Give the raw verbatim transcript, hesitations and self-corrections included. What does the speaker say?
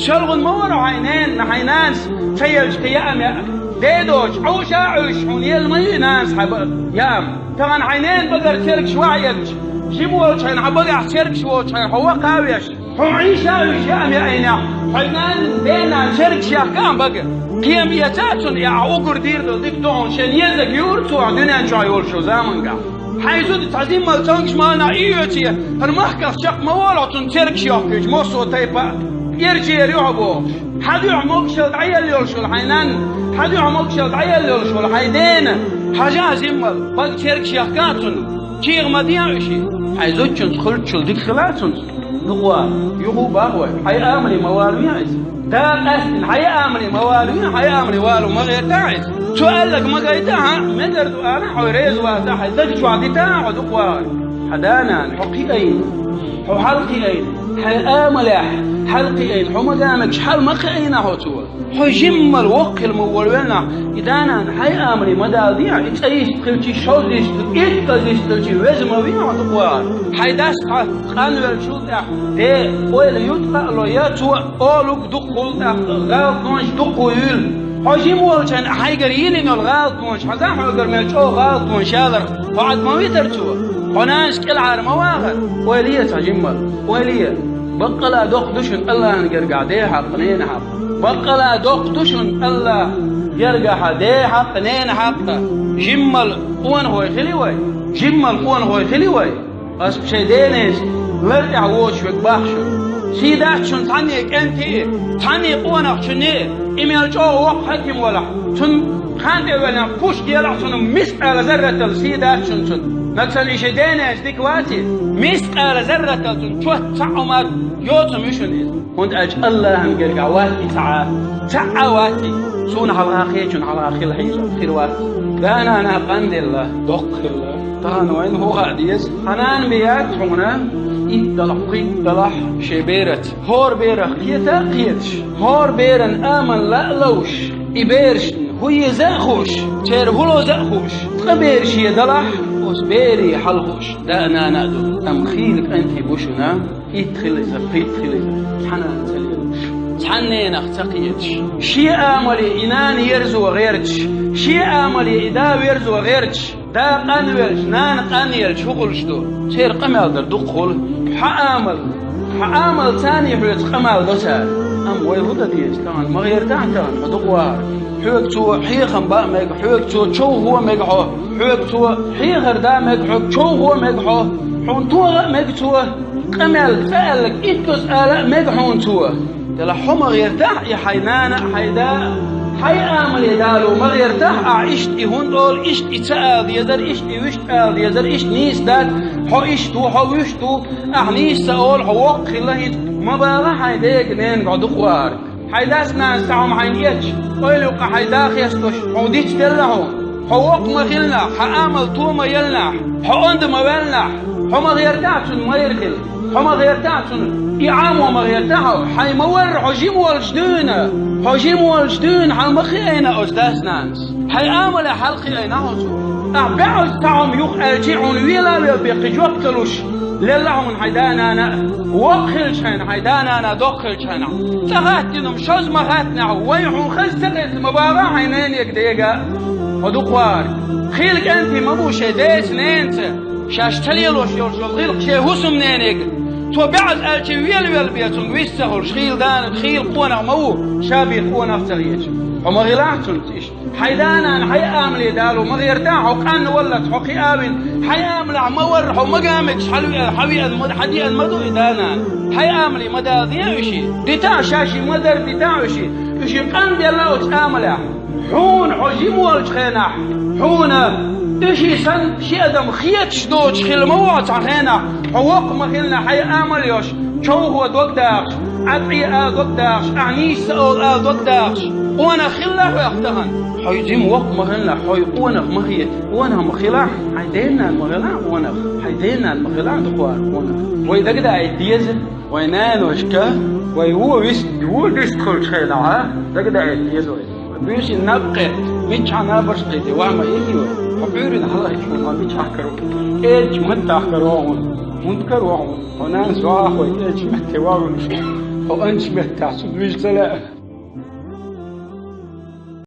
ШолгӀа ма вара хьайн ненан, хьайн нанас ца елча кхин яа ма яа. Дедоч, Ӏовша а Ӏуьйш, хьуна елла ма ю нанас хьан ба-, яа ма. Тахана хьайн ненан багара цергаш ваха эгча, жима волчу хьайн хьан багахь цергаш воцу хьайн хьо вакха а веш, хьуна Ӏийша а Ӏуьйш яа ма яа айнехь, хьайн нанан, ден-нанан цергаш яхка а бага. Кхин ма эца а цунна, я хьан угар дийр долу дика ду хьуна, шен езаг юура цо хьан дуьнен чохь йолуш йолу замангахь. Хьайн зуда цхьа жиммал цомгуш ма ванахь и оьций, хӀара махках чекх ма волахь цунна цергаш йохкуьйтуш, массо а тайпа а. Ирчера юьхьа бохуш. Хьан дуьхьа могушалла дӀаелла йолуш волу хьайн нанна, хьан дуьхьа могушалла дӀаелла йолуш волу хьайн дена, хьажа а жиммал, бага цергаш яхка а цунна. ЧӀогӀа ма де а уьш. Хьайн зудчуьнца хуьлуччул дика хила а цунна. Дукха ван, юха а бах вай, хьайн амале ма валаве а иза. Да къаьстина, хьайн амале ма валаве а, хьайн амале вало ма гӀертахь иза. Цо аьлларг ма гайта а, хьан мегар ду ала, хьо реза вац а, хьайн даг чохь дита а, хьо дукха вахар. Хьан да-нана хьо кхиайна, хьо хьалакхиайна, хьайн амалехь хьалакхиайна, хьо ма-, ма-, мегамегаш хьала ма кхиайна хьо цо. Хьо жиммал воккха хила ма волавеллахь, и да-нана хьайн амале ма даладехьа, и цӀа йист хилчий, шовзткъа йист хилчий, шовзткъа йист хилчий, веза ма вехьа хьо дукха вахар. Хьайн дас хьан къанвеллачул тӀаьхьа, де, ойла юткъа а ло, я цо олуг дукха хуьлу тӀаккха, гӀалатонаш дукха юьйлу. Хьо жима волчу хьайна хьайгара йиллина йолу гӀалатонаш, хьан за хьоьгара мел чӀогӀа гӀалатонаш яларх, хьо Ӏад ма витара цо? Хьо нанас кӀелхьара ма вахара? Ойла е цхьа жиммал, ойла е. Баккъала доккха ду шуна Аллахьан гергахь ден хьакъ, ненан хьакъ. Баккъала доккха ду шуна Аллахьан гергахь ден хьакъ, ненан хьакъ. Жиммал къонахой хили вай. Жиммал къонахой хили вай. Ас шайн денеца лар тӀехь воцуш верг боху шуна. Сий дац шуна цхьанне кӀентий, цхьанне къонахчунний, и мел чӀогӀа воккха хьаькам валахь, цунна хан тӀе ваьллехь куш делахь цунна, мискъала зарратал сий дац шуна цунна. Нагахь санна и шайн денеца дика ваций, мискъала зарратал цунна чот цхьаъ а ма йоцу ма ю шуна иза. ХӀунда аьлча Аллахьан гергахь вац и цхьа а, цхьа а вац и. Суна хьалха кхечунна хьалха хила хьийза, хир вац. Да-нана къанделла, доккха хилла. Тахана вайна хӀун хаа деза? Хьан нана бен яц хьуна, итт далахь, пхийтта далахь шен бераца. ХӀора берах кхета а кхеташ, хӀора беран амал ла а ловш, и берашна хӀун еза а хууш, церан хӀун лоза а хууш, ткъа бер шен далахь, оцу берийн хьал хууш да а, нана а ду. Амма хийла кӀентий бу шуна, итт хила иза, пхийтта хила иза, цхьана а ца лелаш, цхьана ненах ца кхеташ, шен амале и нана ерзо гӀерташ, шен амале и да верзо гӀерташ, да къанвелча, нана къанъелча хӀун хуьлуш ду? Церан къамел дар дукха хуьлу. Хьан амал, хьан амал царний хьоьца къамел до цара. Амма вай хӀун дан деза тахана? Ма гӀертахь тахана, хьо дукха вахар. Хьоьга цо хьехам бан а мега, хьоьга цо човхо а мега хьо, хьоьга цо хьехар дан а мега, хьоьга човхо а мега хьо, хьуна тоха а мега цо, къамел цкъа аьлларг итт доз ала а мега хьуна цо. Делахь хьо ма гӀертахь и хьайн нана а, хьайн да а, хьайн амале дало ма гӀертахь ахь, иштта и хӀунда олу, иштта и ца ала дезара, иштта и вуьшта ала дезара, иштта нийса дац, хьо иштта ву, хьо вуьшта ву, ахь нийса ца олу, хьо воккха хилла хӀинца, ма бала хьайн дега, ненаго дукха вахар. Хьайн дас-нанас цхьа хӀума хьайна эцча, ойла юккъехь хьайн да хестош, хьуна дицделла хьуна. Хьо воккха ма хилинехь, хьан амал то ма еллинехь, хьо онда ма ваьллинехь, хьо ма гӀертахь цунна майра хила, хьо ма гӀертахь цунна и Ӏамо ма гӀертахь хьо, хьайн ма варра хьо жима волчу дуьйна, хьо жима волчу дуьйна хьан ма кхиайна оцу дас-нанас. Хьайн амале хьалакхиайна хьо цо. Ахь баьӀаза цхьа хӀума юха аьлчий, хьуна вела а велла бен кхин жоп ца луш, лелла хьуна хьайн да-нана а, воккха хилча хьайна хьайн да-нана доккха хилча хьайна. ЦӀа хаттина хӀума шозза ма хаттинехь, вай хьуна хаза ца хеза ма бала хьайн ненега дега. Хьо дукха вахар. Хийла кӀентий ма бу шайн деца, ненаца, шаьш ца лелош йолуш йолу гӀиллакх шен хӀусамненега. Цо баьӀаза аьлча велавелла бен цунга вист ца хуьлуш, хийла данах, хийла къонах ма ву, ша бен къонах ца хеташ. Хьо ма гӀилахь цунца иштта. Хьайн да-нана хьайн амале дало ма гӀертахь, хьо къанна валлалц хьо кхиавина, хьайн амалехь ма варра хьо мага мегаш хьалавеана, хьан веана ма, хьан деана ма ду и да-нана. Хьайн амале ма дала де уьший. Дитахь шаьш и ма-дарра дитахь уьший. Уьший къанделла оцу амалехь. Хьуна хьо жима волчу хенахь, хьуна уьший санна ши адам хеташ доцуш хила ма ву хьо цхьа хенахь, хьо воккха ма хилинехь хьайн амал йолуш, човхо дог дахаш, Ӏад Ӏе а дог дахаш, ахь нийса ца олу ала дог дахаш, къонах хилла хьоьх тахана. Хьо жима воккха ма хилинехь, хьо къонах ма хета, къонах ма хилахь, хьайн ден-нана ма хилахь къонах, хьайн ден-нана ма хилахь дукха вахар къонах. Вай дагадаийта деза, вайн наношка, вай вон вист, вон вист хуьлучу хенахь, дагадаийта деза вай. Буьйсанна наб кхетта, миччахьа набарш кхетта, ваха ма ийти вай. Хьо Ӏуьйранна хьалаайча хьуна, хьо миччахь каро? КӀелачу маттахь каро хьуна. ХӀунда каро хьуна? Хьо нанас ваха а хой, кӀелачу матте вахана. Анча меттехь цу дуьйцу ца лаьа.